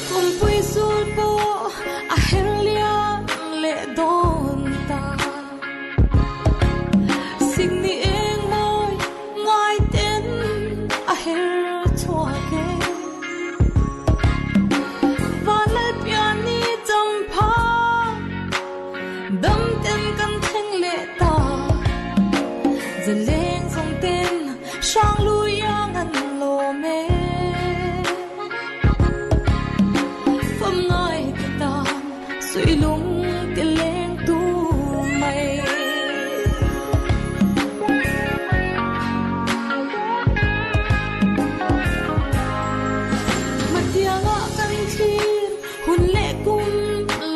Kumpui sul pawh a her liam leh dawn ta. Sikni eng mawi ngai ten a her chhuak e. Vanlalpiani champha dam ten kan thleng leh ta. Zaleng zawng ten hrang lui ang an lawm e. Fam ngai te tan suih lung ti leng tu mai. Hmatianga kan thlir hun leh kum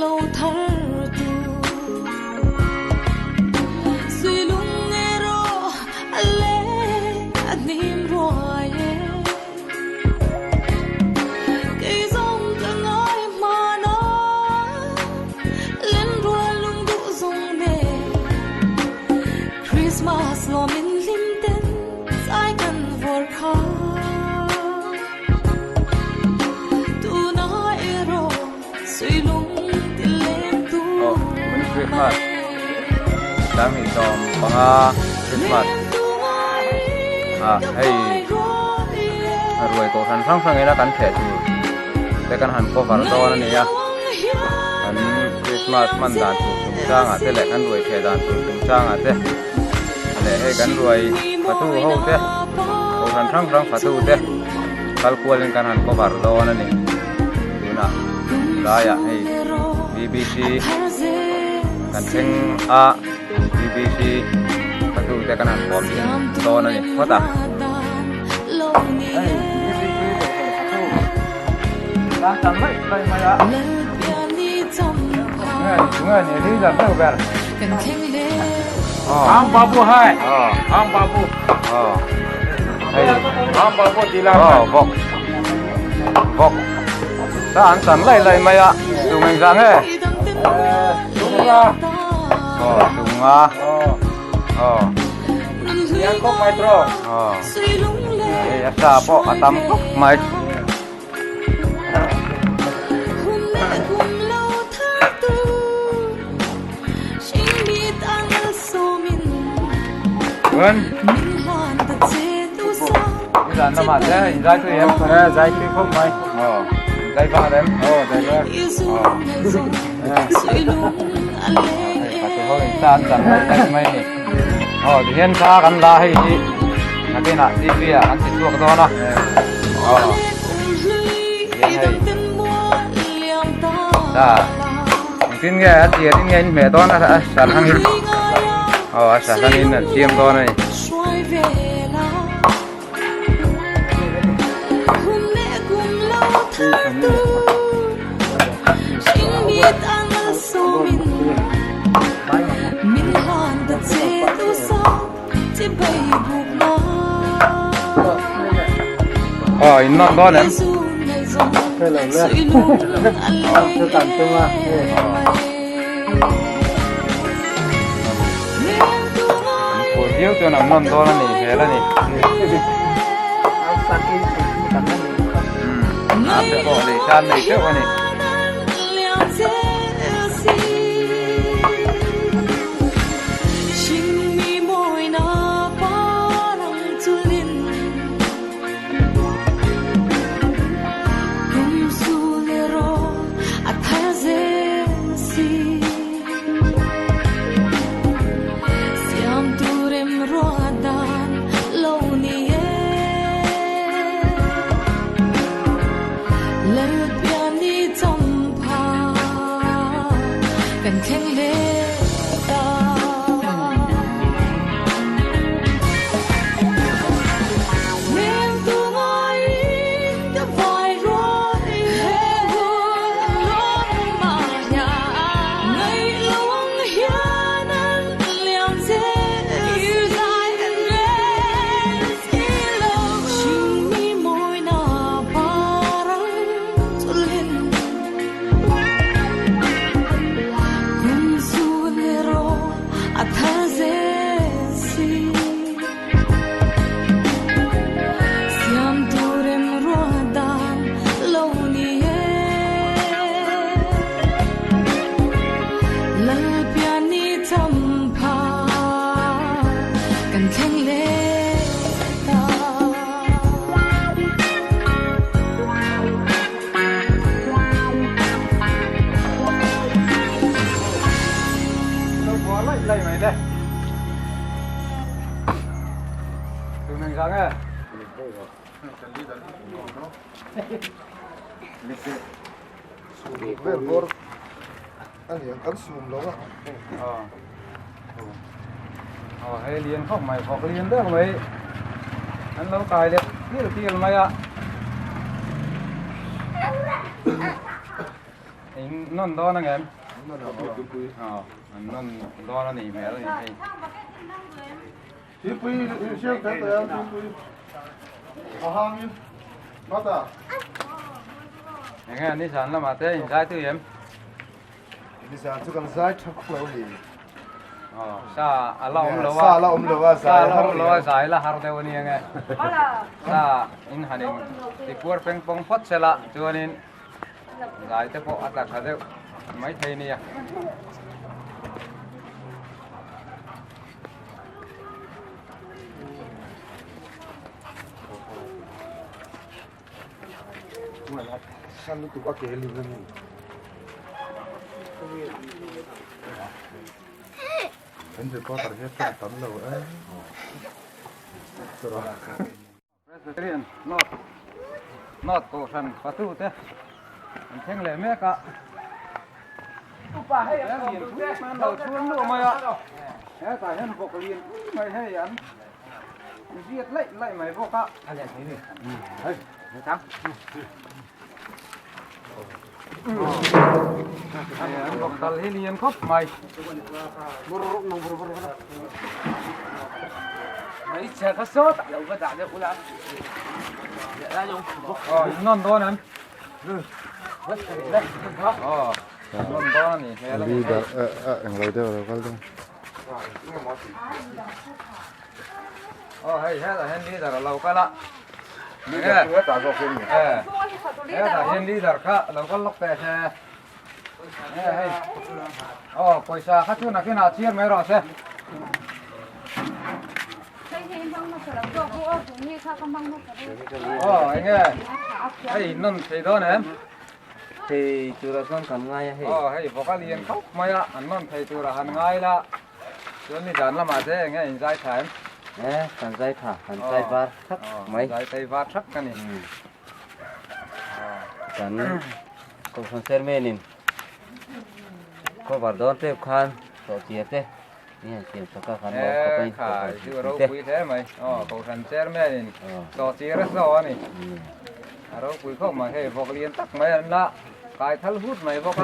lo thar tu. Suih lung erawh a leh a hnim ruai e. Kei zawng ka ngai hman a, lenrual lung duh zawng nen. Christmas lawmin hlim ten zai kan vawr kha. Tuna erawh suilung ti leng tu Christmas 2015 Christmas ah hei a ruai kohhran hrang hrang ina kan theh tur te kan han cover dawn a ni a kan Christmas hman dan tur chungchangah te leh kan ruai theh dan tur chungchangah te leh hei kan ruai fatu ho te kohhran hrang hrang fatu te kal kualin kan han cover dawn a ni tunah laiah hei bbc kan thleng a bbc fatu te kan han kawm thin dawn a ni phawt a. Hei bbc kohhran fatu tan mai mai mai a nge ni leader deuh ber Ang babu hai ang babu hei ang babu dilam oh vawk vawk ta an tan lai lai mai a tum eng zah nge tunga oh tunga oh lian khawp mai tro oh hei a sa pawh a tam khawp mai. Vâng. Bây giờ nó mà thế thì dai thui em. Ờ, dai thui không mày. Ờ, dai ba em. Ờ, dai ba. Ờ. Phải thôi ta ăn chẳng mấy tay mấy nè. Ờ, thì hiện ta gắn la hay gì. Là cái nạ TV à, ăn thịt luộc to nè. Ờ. Hiện hay. Ta. Tin nge a tir in nge in hmeh dawn a sar hang in. Aw a sar hang in an siam dawn a ni. Aw in nawm dawn em? Phur viau chuan an nawm dawn a ni hmel a ni. A te pawh lei tan nei teuh a ni. Engzah nge? Vel bawr a ni ang kan sum lo a. Aw hei lian khawp mai vawk lian deuh mai an lo kai leh til til mai a. In nawn dawn ang em? Aw an nawn dawn a nih hmel a ni hei. Thingpui i siam kher tawh em thingpui a hangin mata. Enge nizan lamah te in zai tui em? Nizan chu kan zai tha khawp lo ni. Aw sa a la awm lo a. Sa a la awm lo a zai har lo a zai la har deuh a ni ange. Sa in han in tipuar peng pawng phawt sela chuanin zai te pawh a tla tha deuh maithei nia. San lutuk a ke ling a ni. Kan reporter hian tawng tam lo e. Presbyterian North North Kohhran patute an thleng leh mek a. Lian pui mai an lo chhun luh mai a. Hetah hian vawk lian pui mai hei an ziat laih laih mai bawk a. Hei an vawk dal hi lian khawp mai. Aw in nawn dawn em? Aw nawn dawn a ni hmel a ni. Leader englo deuh a lo kal dawn. Aw hei hetah hian leader a lo kal a. Leader chu hetah zawk hian ni. Hetah hian leader kha lo kal lawk teh se. Hei aw pawisa kha chu nakinah chhiar mai rawh se. Aw enge hei nawn thei dawn em? Thei turah chuan kan ngai a hei. Aw hei vawk a lian khawp mai a an nawn thei turah han ngai la. Chuan nizan lamah te enge in zai tha em? E kan zai tha kan zai var thak mai. Zai thei var thak ka ni. Kan Kohhran Chairman-in cover dawn tep khan tawhchia te min han siam sak a kan lawm khawp a ni. E khai chu ropui hle mai. Aw Kohhran Chairman-in tawhchia a saw a ni. A ropui khawp mai hei vawk lian tak mai an la kai thal hut mai bawk a.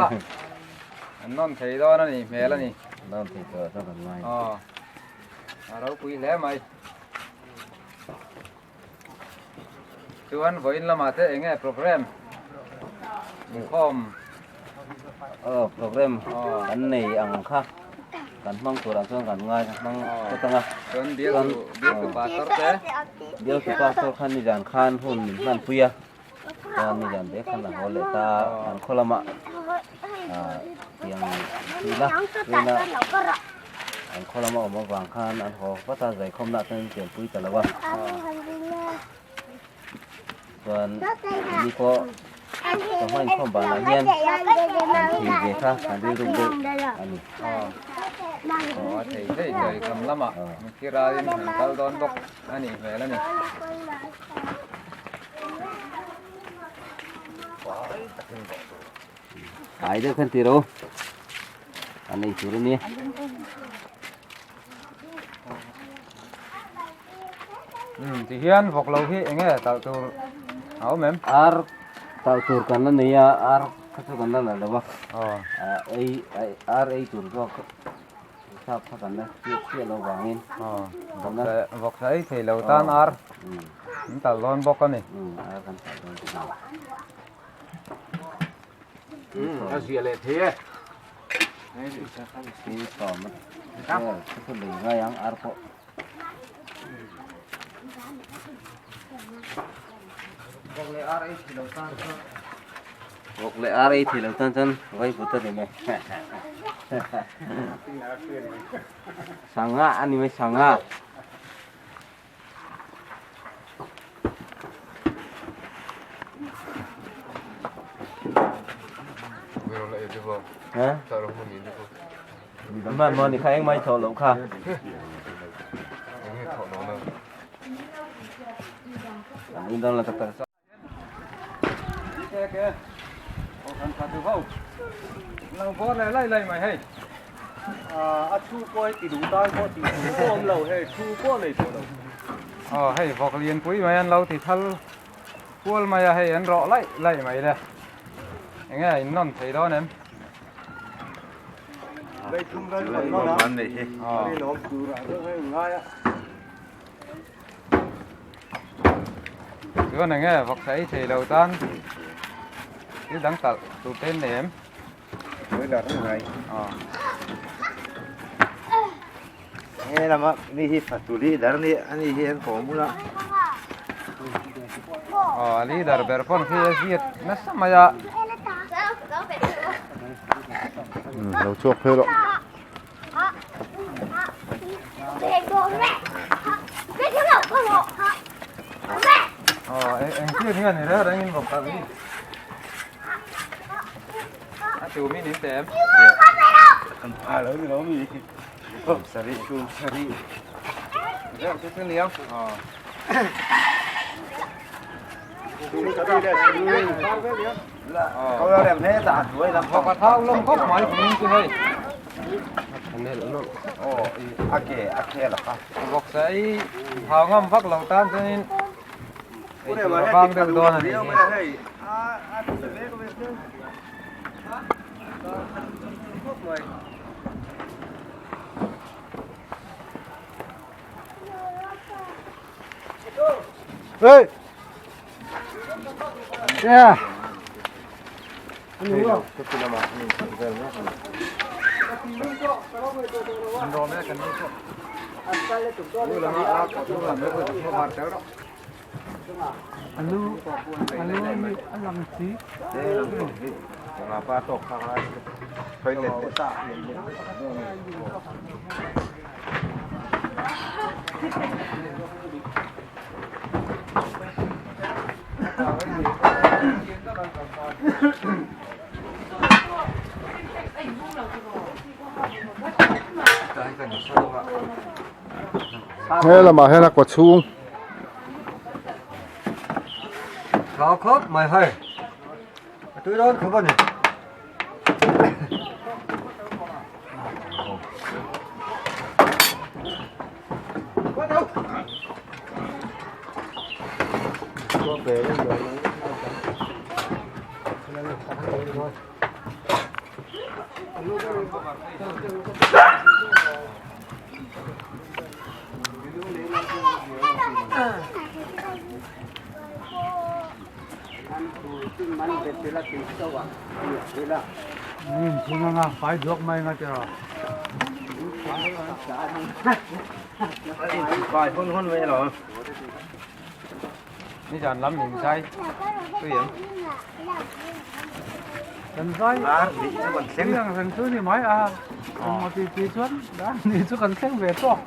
An nawn thei dawn a ni hmel a ni. Nawn thei tawh chuan kan ngai. Aw a ropui hle mai. Chuan vawiin lamah te eng nge program inkhawm? Aw program kan nei ang kha kan hmang turah chuan kan ngai kan hmang phawt ang a. Chuan bialtu bialtu pastor te? Bialtu pastor khan nizan khan hun min hmanpui a, chuan nizan te khan a haw leh ta an khaw lamah tiang tih la tuna an khaw lama awm avang khan an haw vat a zaikhawmna ah chuan an pianpui ta lo a chuan ni pawh chawhma inkhawm banah hian an thei ve kha an rilru deuh a ni. Aw a thei thei zaikhawm lamah thiralin an kal dawn bawk a nih hmel a ni. Ai deuh khan tiro an ei tur ania. Um ti hian vawk lo hi enge talh tur a awm em? Ar talh tur kan la nei a ar kha chu kan la la lo a. Ei ar ei tur zawk sap kha kan la chiah chiah lo vangin. Vawk sa ei thei lo tan ar an talh dawn bawk a ni. Ar kan talh dawn bawk a ni. A zia leh thei e. Thil sawm a vel chu chu lei ngai ang ar pawh. Vawk leh ar ei thei lo tan chuan. Vawk leh ar ei thei lo tan chuan vai but a ni mai. Sangha a ni mai sangha. Man maw ni kha engmah i thawh loh kha. Kan unau la tak tak. A thu pawh hei ti duh tan pawh tih tur pawh awm lo hei thu pawh nei tawh lo. Aw hei vawk lian pui mai an lo ti thal kual mai a hei an rawh laih laih mai le. Enge a innawn thei dawn em? Chuan enge vawk sa ei thei lo tan thil dang talh tur te an nei em? He lama mi hi fatu leader ni ani hi an kawm ula. Aw a leader ber pawn khi a ziat nasa mai a. Lo chhuak phei rawh. Aw eng thil nge ni reng rengin vawk tak hi. A tu min in tem. Kan pa lo ni lo mi. Sari tu sari. Reng chu chu niang. Aw. Vawk a thau lawm khawp mai hming chu hei. Vawk sa ei thau ngam vak lo tan chuanin ei tur a vang deuh dawn a nih hi. Hey! Yeah. He lamah hian a kaw chhung Thau khawp mai hei a tui dawn khawp a ni. Nizan lam min zai tui em? Kan zai tui ang reng chu ni mai a, engmaw ti ti chuan ni chu kan thleng ve tawk.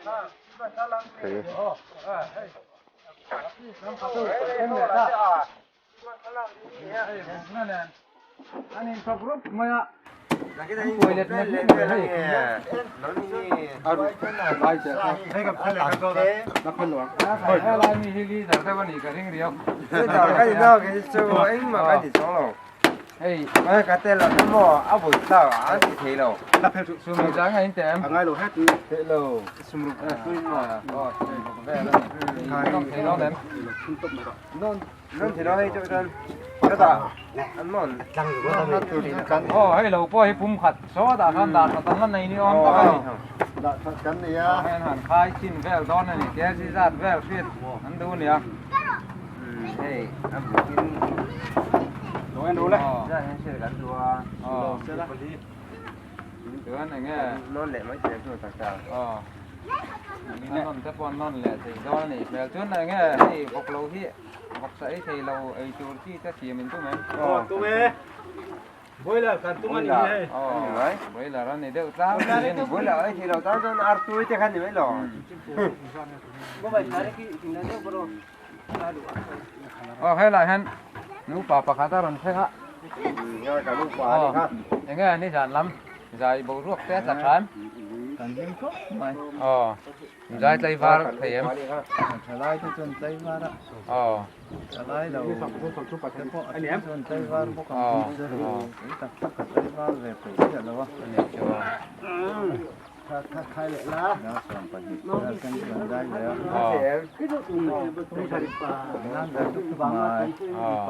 thei. Aw hei lo pawh hi pum khat saw dah khan dah that an la nei ni awm tak a ni. Dah that kan ni a. Heng han khai chin vel dawn a ni kg zat vel hriat an duh a nia. Hei a bukin Lo en ru le. Zat hian hriat kan duh a. Aw. Chuan eng nge? Nawn leh mai thei chu tak tak. Aw. A nawn te pawh an nawn leh thei dawn a ni hmel chuan eng nge hei vawk lo hi Vawksa ei thei lo ei tur chi te siam in tum em? Aw tum e. Boiler kan tum a ni hei. Aw boiler a ni deuh tlang a ni. Boiler ei thei lo tan chuan artui te kha ni mai lo. Aw helai hian nupa pakhat a rawn thleng a. Aw enge nizan lam zai boruak te a tla tha em? Kan hlim khawp mai. Aw. Zai tlaivar thei em? Thalai te chuan tlaivar a. Aw. Thalai lo te pawh a then chuan tlaivar bawk ang tih chu eng tak tak a tlaivar ve peih chiah lo a. Ani chu a. Dar 12 vel kan chuan zai ve a. Aw. Nan ve tuk tuk mai. Aw.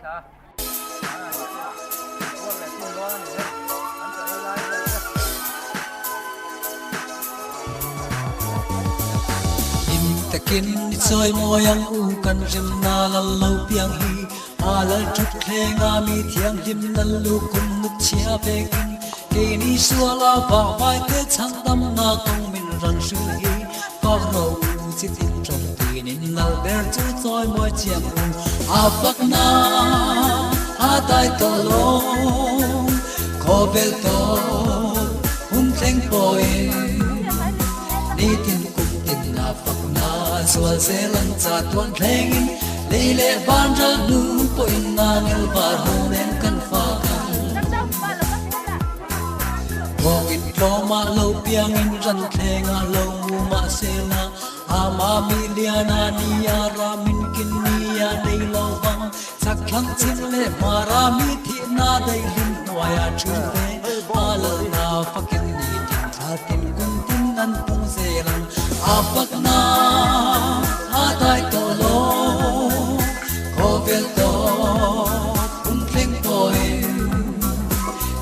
Hlim takin i chawi mawi ang u kan rimna lal lo piang hi a lal thut thleng a mi thianghlim lal lu kum nuk chhia vekin keini suala vah vai te chhan damna kawng min ran hrilh hi pak ro u chi tin tawng tin in lal ber chu chawi mawi chiang u a fakna a dai tawh lo khawvel tawp hun thleng pawhin nitin kum tin a fakna zual zel an cha tuan thlengin lei leh van ral hnu pawhin a ngel var ho nen kan fak ang. Kawngin tlawmah lo piangin ran thlengah lo mu mahsela ama mi liana nia ramin kin nia nei lo vang chak thlang chin leh hmara mi thihna daihlim hnuaia thu te a lalna fakin ni tin thla tin kum tin an pung zel ang a fakna a dai tawh lo khawvel tawp hun thleng pawhin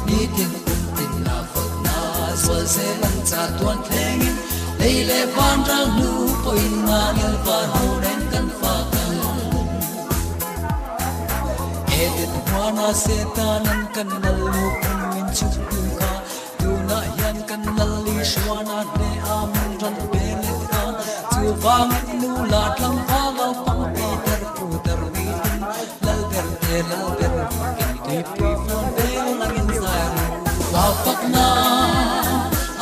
nitin kum tin a fakna zual zel ang cha tuan thlengin lei leh van ral hnu pawhin ngangel var ho nen kan fak ang. Eden huana Setanan kan lal lu kum min chhuk tu kha tunah hian kan lal i hruana hne a min ran pe let ta chuvangin nu la tlangval naupang pi ter pu ter mi tin lal ber te lal ber fakin tuipui fuan vel angin zai ru a fakna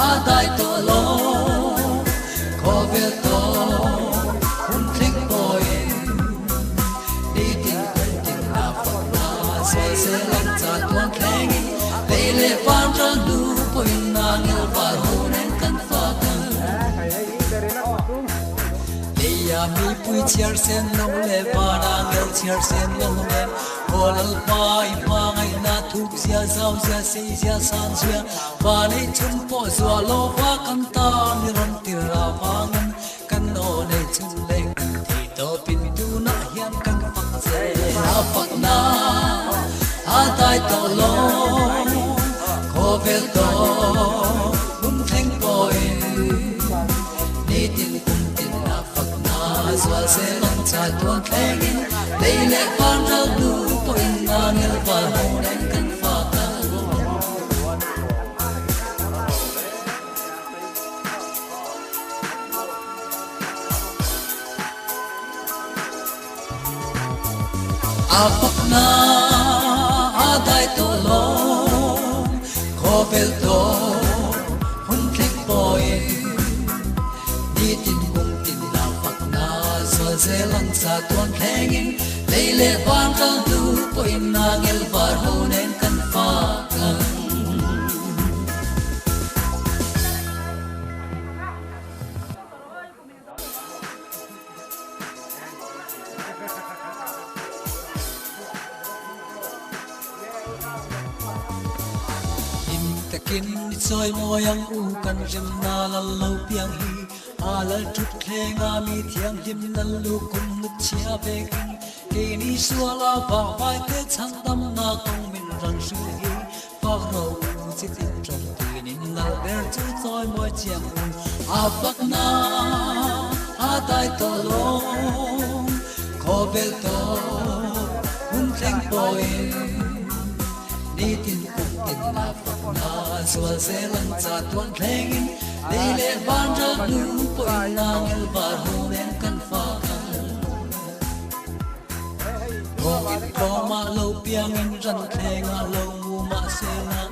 a dai tawh lo khawvel tawh hun thleng pawhin Nitin kum tin a fakna sual zel ang cha tuan thlengin lei leh van ral hnu pawhin a ngel var ho nen kan fak ang. Leia mipui chhiar sen lo leh vana ngel chhiar sen lo nen Aw Lalpa i hmangaihna thuk zia zau zia sei zia san zia vanei chhun pawh zuah lo va kan tan i rawn tir avangin Kan aw nei chhun leh kan thei tawpin tunah hian kan fak che a fakna a dai tawh lo khawvel tawh hun thleng pawhin nitin kum tin a fakna zual zel ang cha tuan thlengin lei leh van ral hnu pawhin a ngel val ho nen kan fak ang. A fakna a dai tawh lo khawvel tawh hun thleng pawhin nitin kum tin a fakna zual zel ang cha tuan thlengin lei leh van ral hnu pawhin a ngel var ho nen kan fak ang. Hlim takin i chawi mawi ang u kan rimna lal lo piang hi a lal thut thleng a mi thianghlim lal lu kum nuk chhia vekin keini suala vah vai te chhan damna kawng min ran hrilh hi Pak ro u chi tin tawng tin in lal ber chu chawi mawi chiang u a fakna a dai tawh lo khawvel tawp hun thleng pawhin nitin kum tin a fakna zual zel ang cha tuan thlengin lei leh van ral hnu pawhin a ngel var ho nen kan fak ang. Kawngin tlawmah lo piangin ran thlengah lo mu mahsela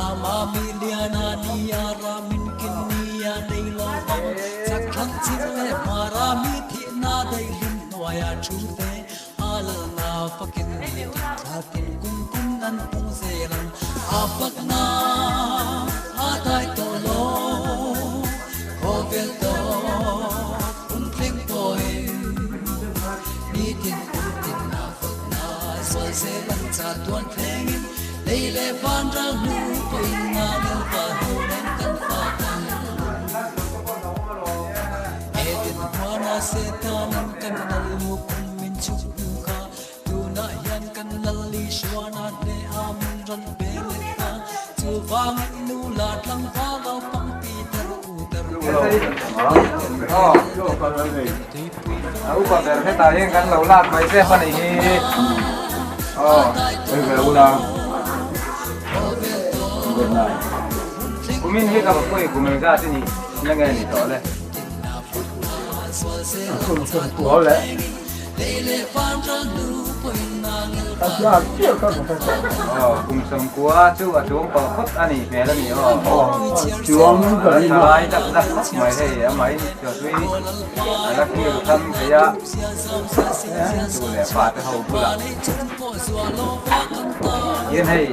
ama mi liana nia ramin kin nia nei lo vang chak thlang chin leh hmara mi thihna daihlim hnuaia thu te a lalna fakin ni tin thla tin kum tin an pung zel ang a fakna a dai tawh lo khawvel tawp hun thleng pawhin Nitin kum tin a fakna zual zel ang cha tuan thlengin lei leh van ral hnu pawhin nga ngel var ho nen kan fak ang. Eden huana Setanan kan lal lu kum min chhuk hnu kha tunah hian kan lal. A upa ber hetah hian kan lo lak mai che a nih hi. Aw. Hei ve ula. Good night. Kumin hi ka pawi kum engzat i nih na nge ni tawh le? Aw le. Aw, kum sawmkua chu a chuang tawh phawt a nih hmel a ni aw. Chuang ka rin a. Thalai tak tak khawp mai hei a mai chawhlui a la kil tham thei a, tu leh fa te ho bulah hian hei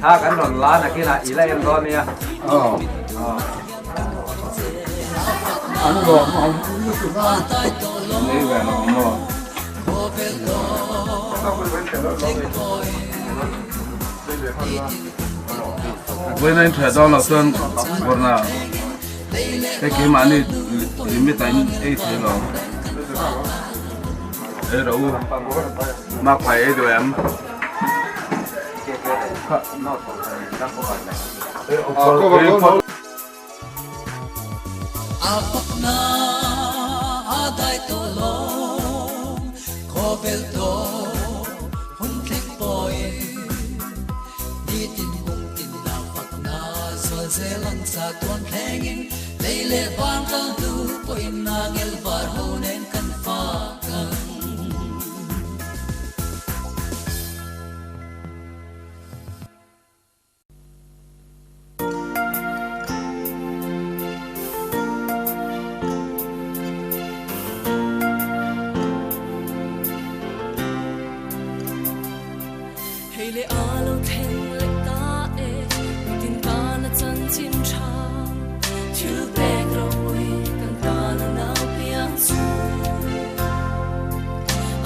thla kan rawn la nakinah i la en dawn nia. Aw. An lawm awm lutuk a. Nei ve lo maw? Vawiin a inthiah dawn loh chuan varna hei keimahni limit ah in ei thei lo. Ei rawh u, makpai ei duh em? A pakna a dai tawh lawm khawvel tawh hun thleng pawhin nitin kum tin a pakna zual zel ang cha tuan thlengin lei leh van kal hnu pawhin a ngel var ho nen kan fak ang. Hei le a lo thleng leh ta e, mitin tana chanchin tha, thil pek ropui kan tana nau piang chu.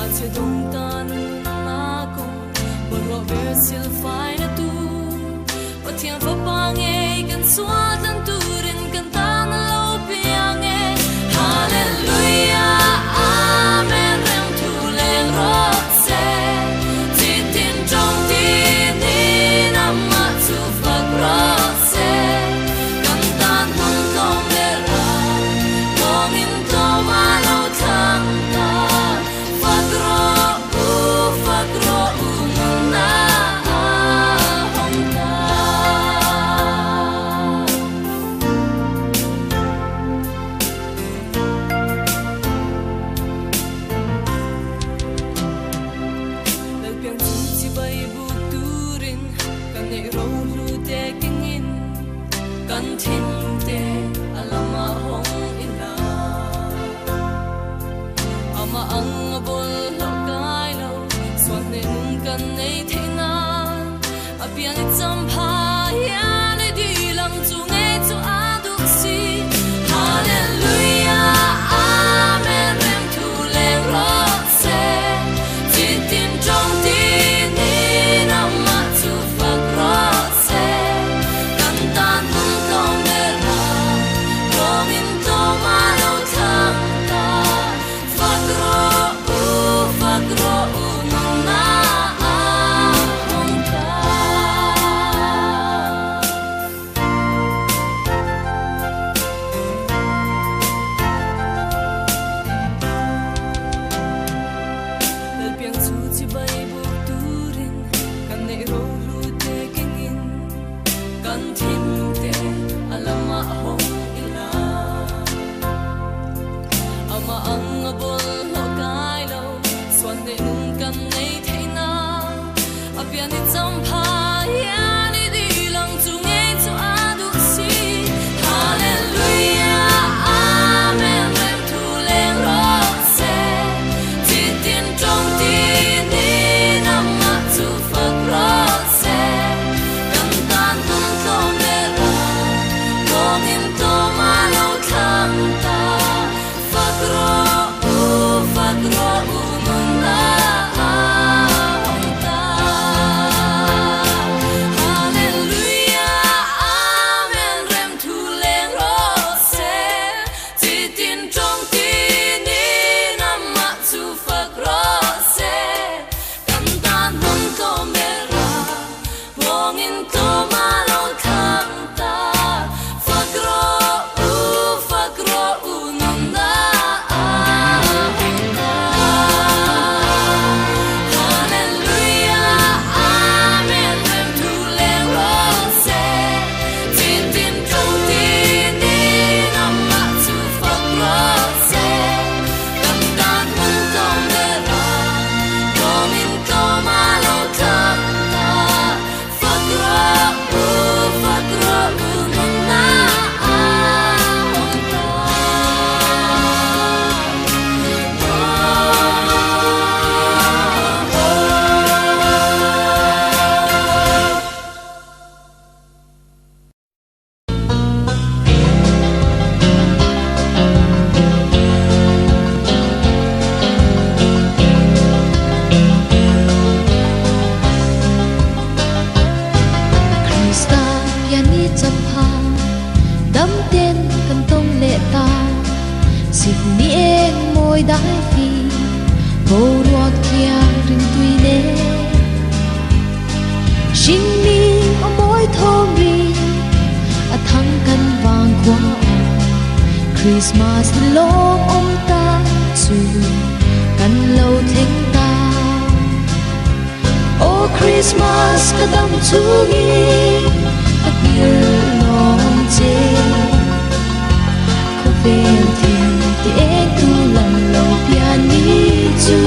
A che dawng tana nunna kawng Bawlhhlawh ber sil faina tur Pathian fapa ngei kan sual tlan turin kan tan a lo piang e. Hallelujah Amen rem thu leng rawh se Chi tin tawng tin in amah chu fak rawh se Kan tan hmun tlawm ber a lawngin tlawm a lo thlang ta. Fak rawh u, fak rawh u nunna a hawng ta. Lalpiang chu chibai buk turin kan neih rohlu te kengin kan thinlung te a lamah hawng ila. Amah ang a bawlhhlawh kai lo, sual hneh nung kan nei theih nan. A pian i champha hian i dil ang chu ngei chu a duh si. Hallelujah, Amen, rem thu leng rawh se. Chi tin tawng tin in amah chu fak rawh se. Kan tan nun tlawm ber a, tlawmin tlawm a lo thlang ta. Fak rawh u, fak rawh u nunna a hawng ta. mawi dai fi Boruak thiang rimtui nen Hringmi aw mawi thawm ri a thang kan vang khua Christmas ni lawm awm ta chu kan lo thleng ta Aw Christmas ka dam chungin ka nghilh lawm che Khawvel thil ti eng tu lam lo pian ni chu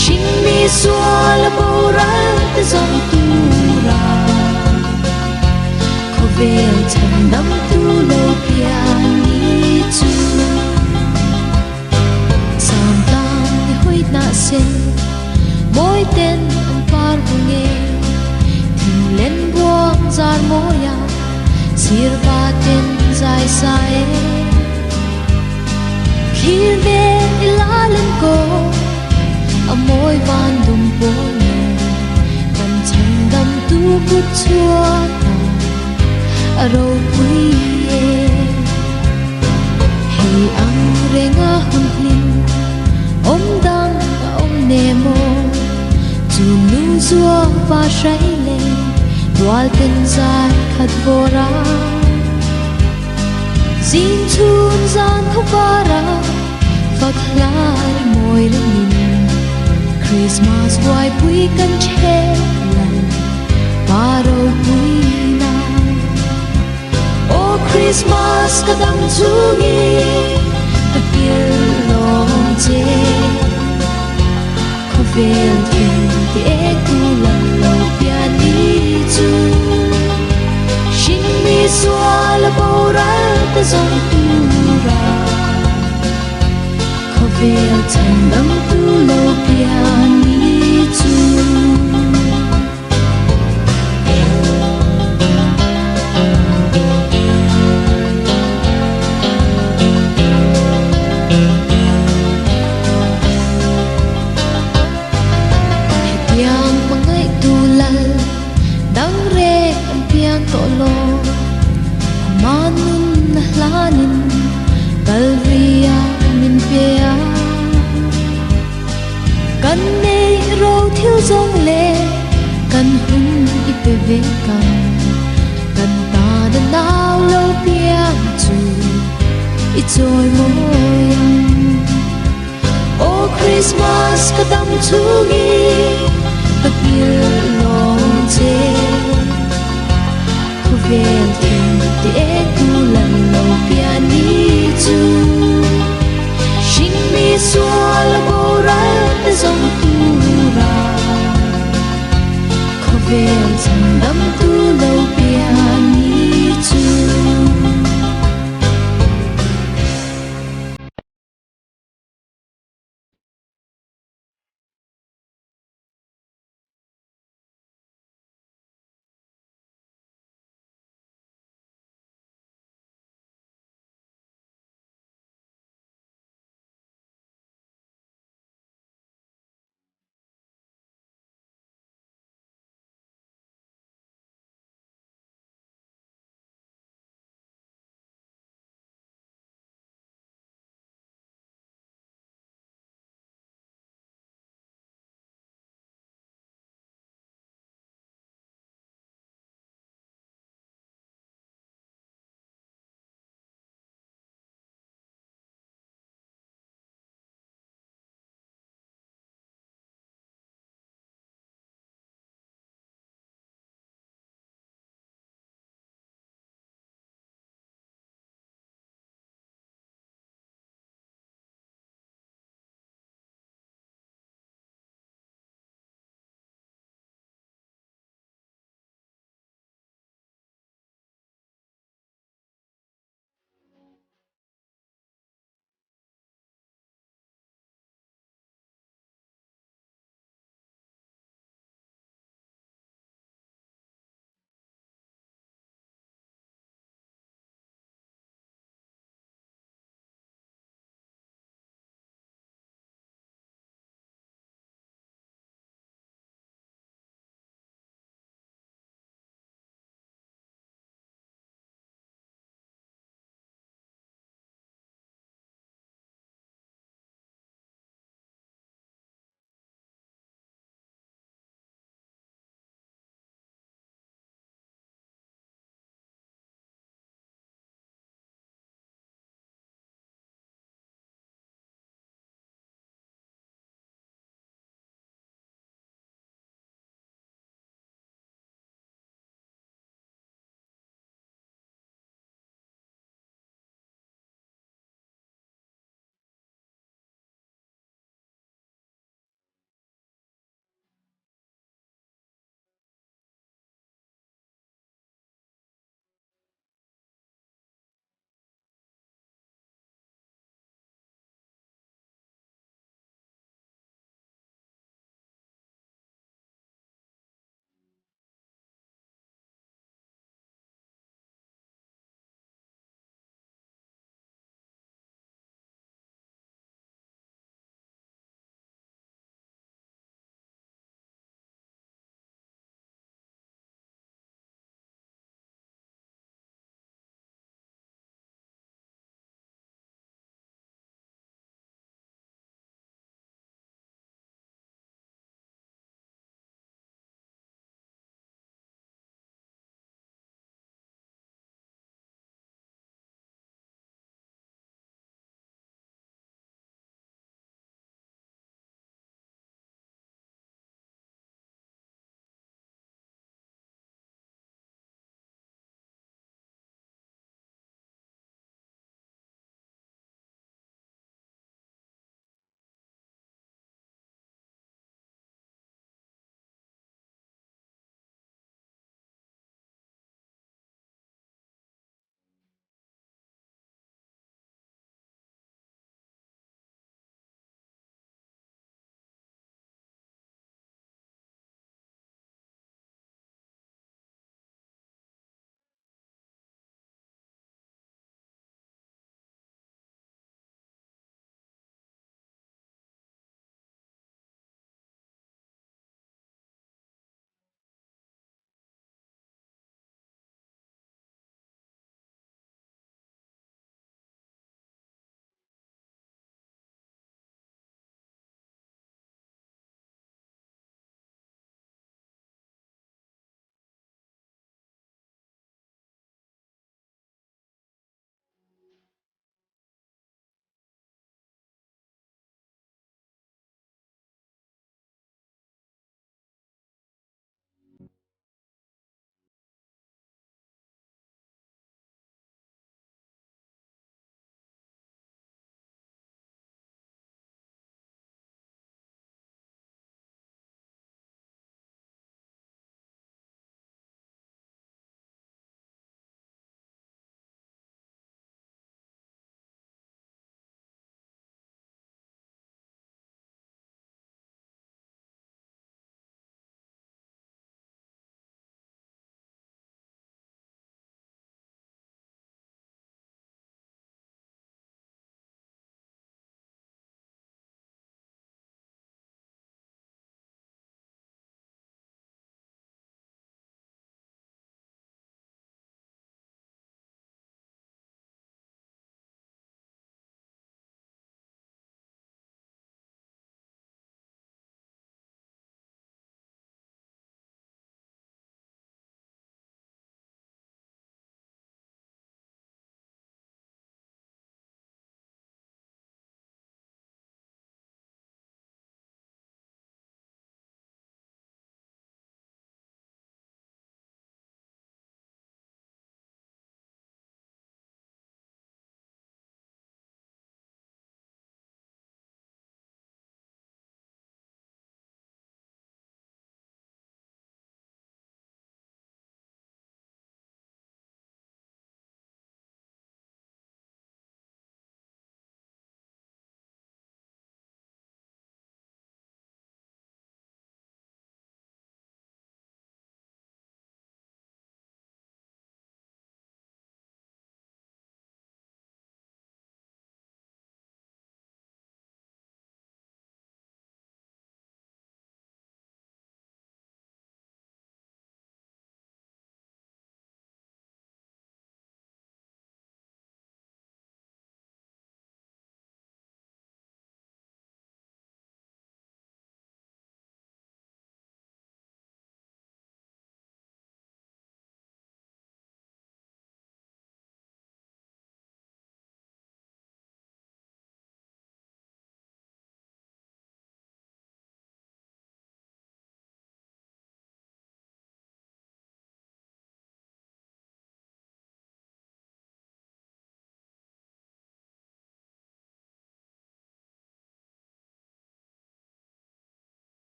Hringmi sual a boral te zawng tura Khawvel chhandam tu lo pian ni chu Sam tlang ni hawi hnah sen mawi ten an par vung e Thing len buang zar mawi a sirva ten zai sa e Thlir nen i la len ko a mawi van dum pawl nen Kan chhandam tu kut chhuat a a ropui e. Hei ang renga hun hlim awm dang a awm ne maw? Chu nu zuang pa hrai le rual ten zai khat vawr a. Zing chhun zan khawvar a fak hlai mawi rengin Christmas ruaipui kan ṭheh lal pa ropui na. Aw Christmas ka dam chungin ka nghilh lawm che Khawvel thil ti eng tu lam lo pian ni chu Hringmi sual a boral te zawng tura Khawvel chhandam tu lo pian ni chu. Hetiang hmangaihtu lal dang rek an piang tawh lo, ama nun a hlanin Kalvria min pe a. Kan neih ro thil zawng leh kan hun i pe ve kang, kan tan a nau lo piang chu i chawi mawi ang. Aw Christmas ka dam chungin ka nghilh lawm che, Khawvel thil ti eng tu lan lo pian ni chu Hringmi sual a boral te zawng tura Khawvel chhandam tu lo pian ni chu.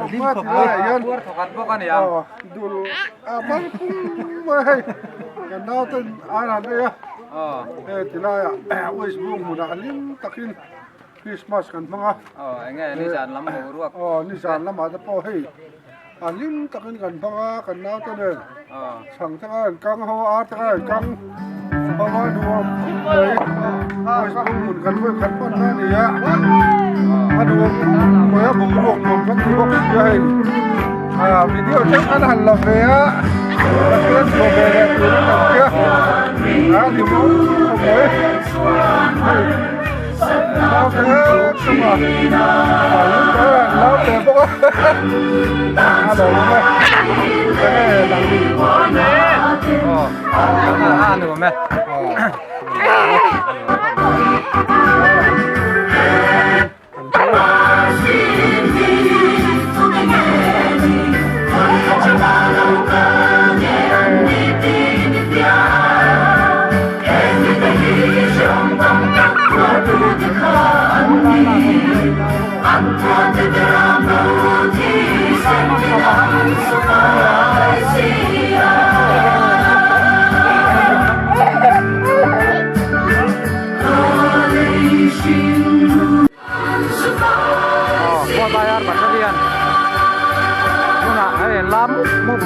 khawp mai a tilaiah hian Puar thawkhat bawk a ni ang. Aw dul a mal pum mai hei kan nauten an han ei a hei tilaiah West Bung hmunah hlim takin Christmas kan hmang a. Aw enge nizan lam boruak. Aw nizan lamah te pawh hei a hlim takin kan hmang a kan naute nen chhang te kha an kang ho a ar te kha an kang ho a nuam khawp mai West Bung hmun kan vawi khat hman na a ni a a nuam khawp mai a boruak nuam kan ti bawk si a hei ah video ṭeuh kan han la ve a kan chuan chhuah ve leh tur in kan tia a hlimawm khawp mai hei.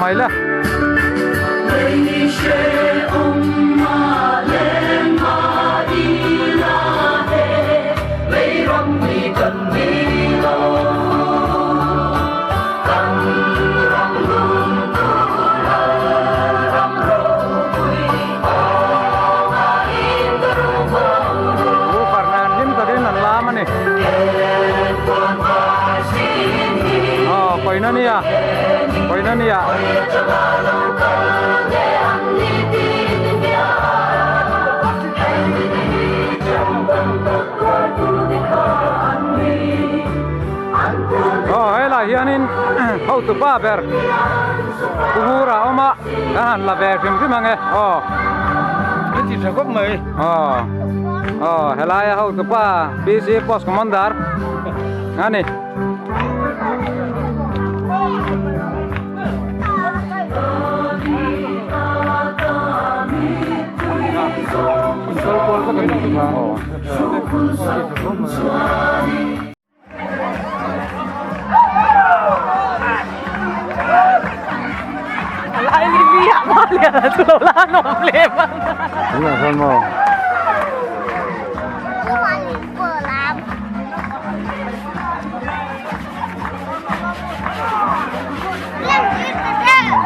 Mai le. Woofer nen hlim takin an lam a ni. Aw pawina nia pawina nia. Aw helai hianin hotu pa ber Pu Ngura a awm a kan han la ve hrim hrim ang e aw. Min ti tha khawp mai. Aw aw helaia hotu pa PC post commander a ni.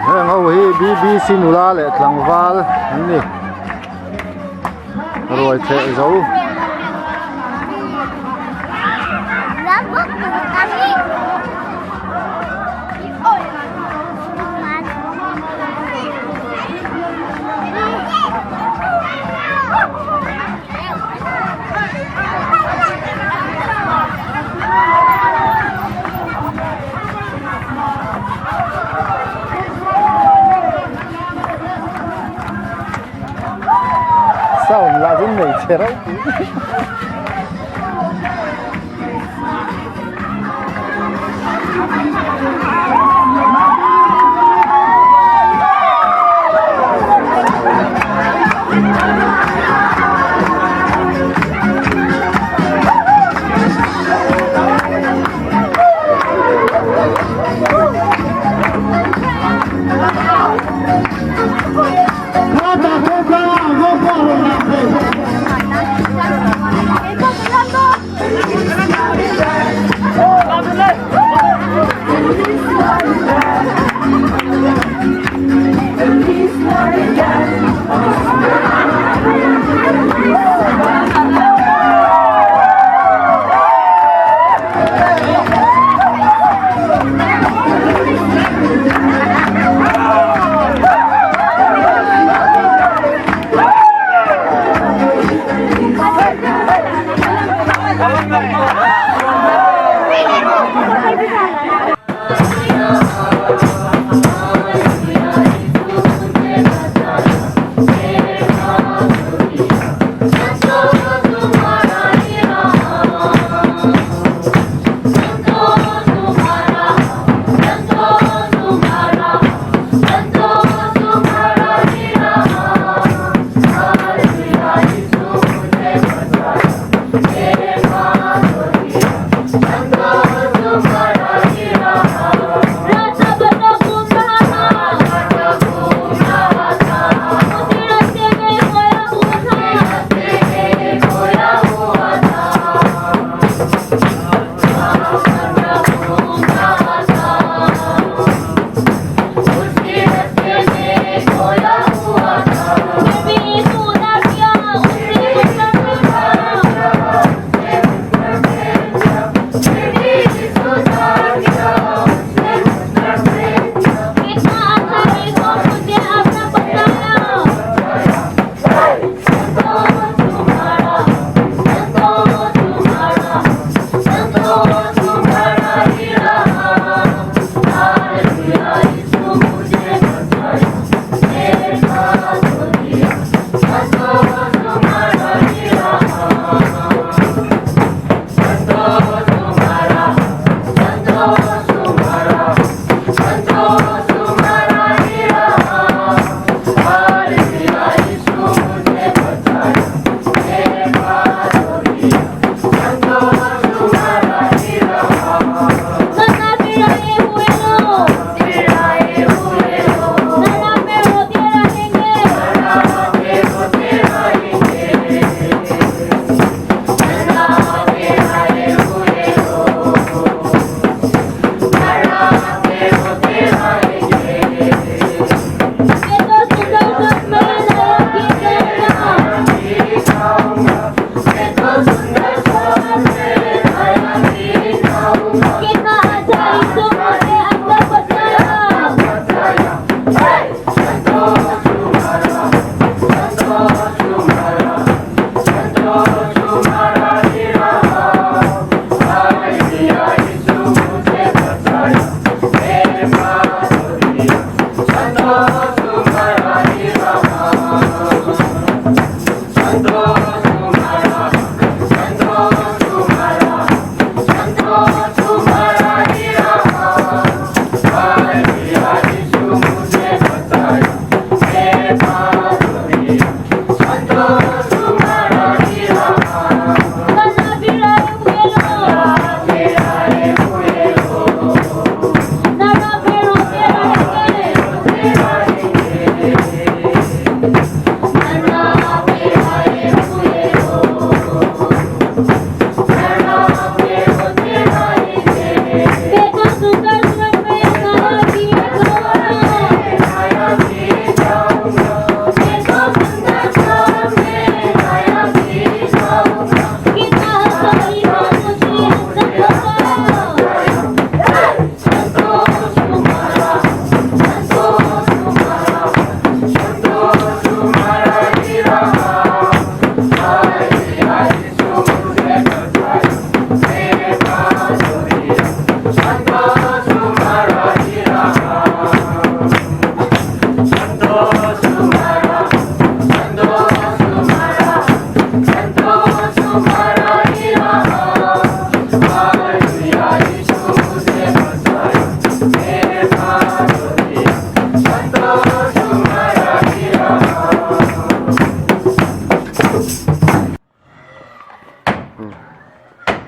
Heng ho hi bbc nula leh tlangval an ni ruai chheh zo. Sound lah chu nei che reuh tih.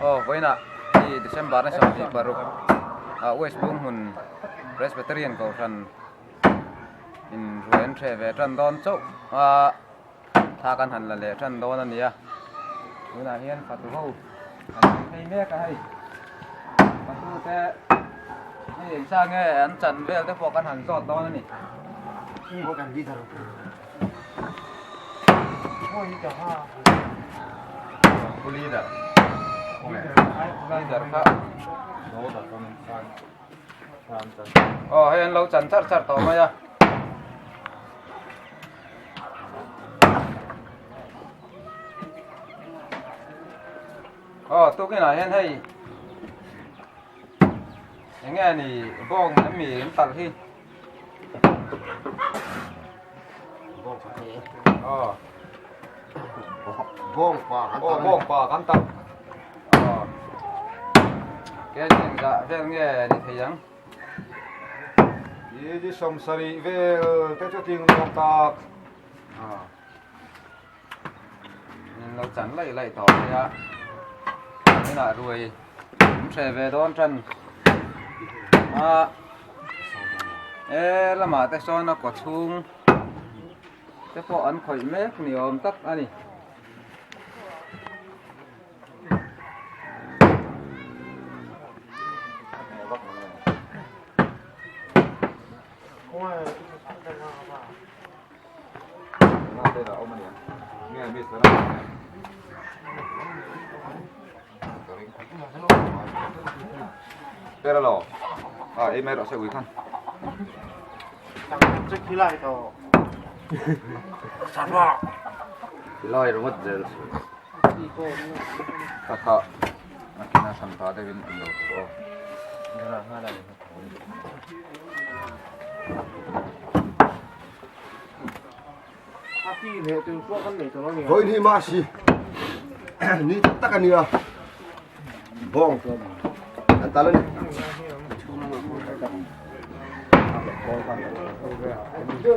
Aw vawiinah hei December ni 26 ah West Bunghmun Presbyterian Kohhran in ruai an hreh ve tan dawn chauh a thla kan han la leh tan dawn a ni a tunah hian fatu ho an awm phei mek a hei fatu te hei engsa nge an chan vel te pawh kan han zawt dawn a ni. Aw hei an lo chan char char tawh mai a. Aw tukinah hian hei enge ni bawng emi an talh hi. Bawngpa kan talh kg engzah vel nge ni thei ang kg 70 vel te chu ting nuam tak in lo chan laih laih tawh mai a inah ruai an hreh ve dawn tan a e lamah te sawn a kaw chhung te pawh an khawih mek ni awm tak a ni. Vawiin hi mahsi ni tak tak a nia bawng an tal a ni. Le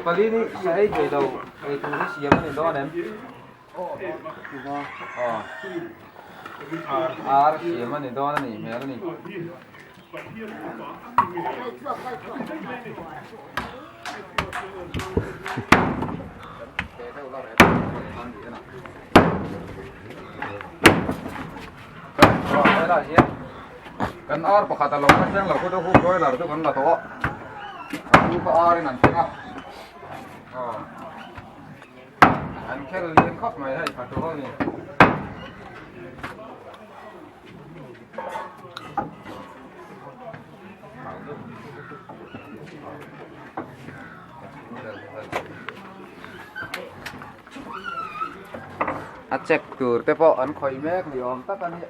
pali ni sa ei thei lo ei tur hi siam a ni dawn em aw ar siam a ni dawn a nih hmel a ni. Kan ar pakhat a lo la thleng lo khu chu broiler chu kan la tawh a a lu kha ar in an thleng a an khel lian khawp mai hei fatu ho ni. A check tur te pawh an khawih mek ni awm tak a ni.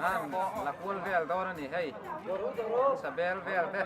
An la kual vel dawn a ni hei sa bel vel te.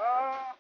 Ah!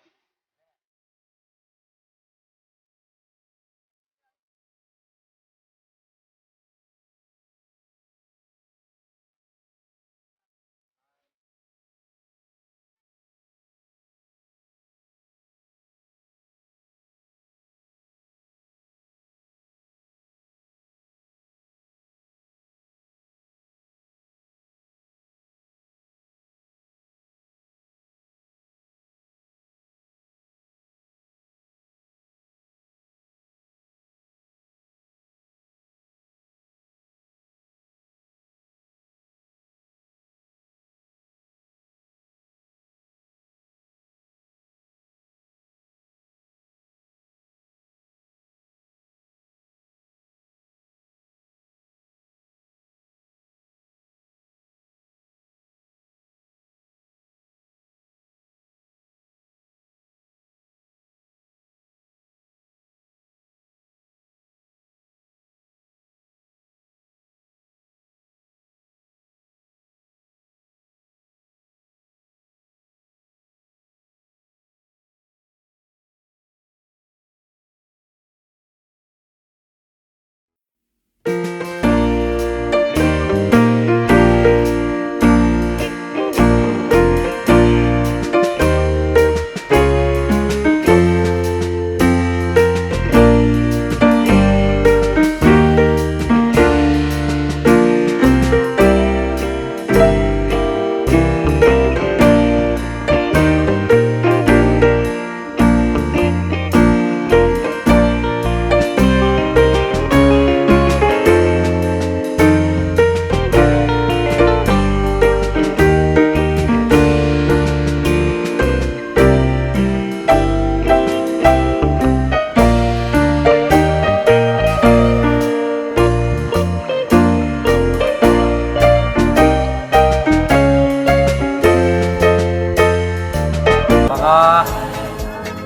thla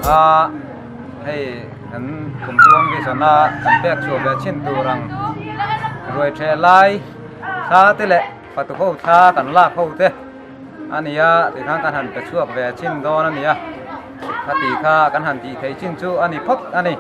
a hei kan kumtluang vision a kan pek chhuah ve chin tur ang ruai ṭheh lai thla te leh fatu ho thla kan lak ho te a ni a tikhan kan han pe chhuak ve chin dawn a ni a khati kha kan han tih theih chin chu a ni phawt a ni.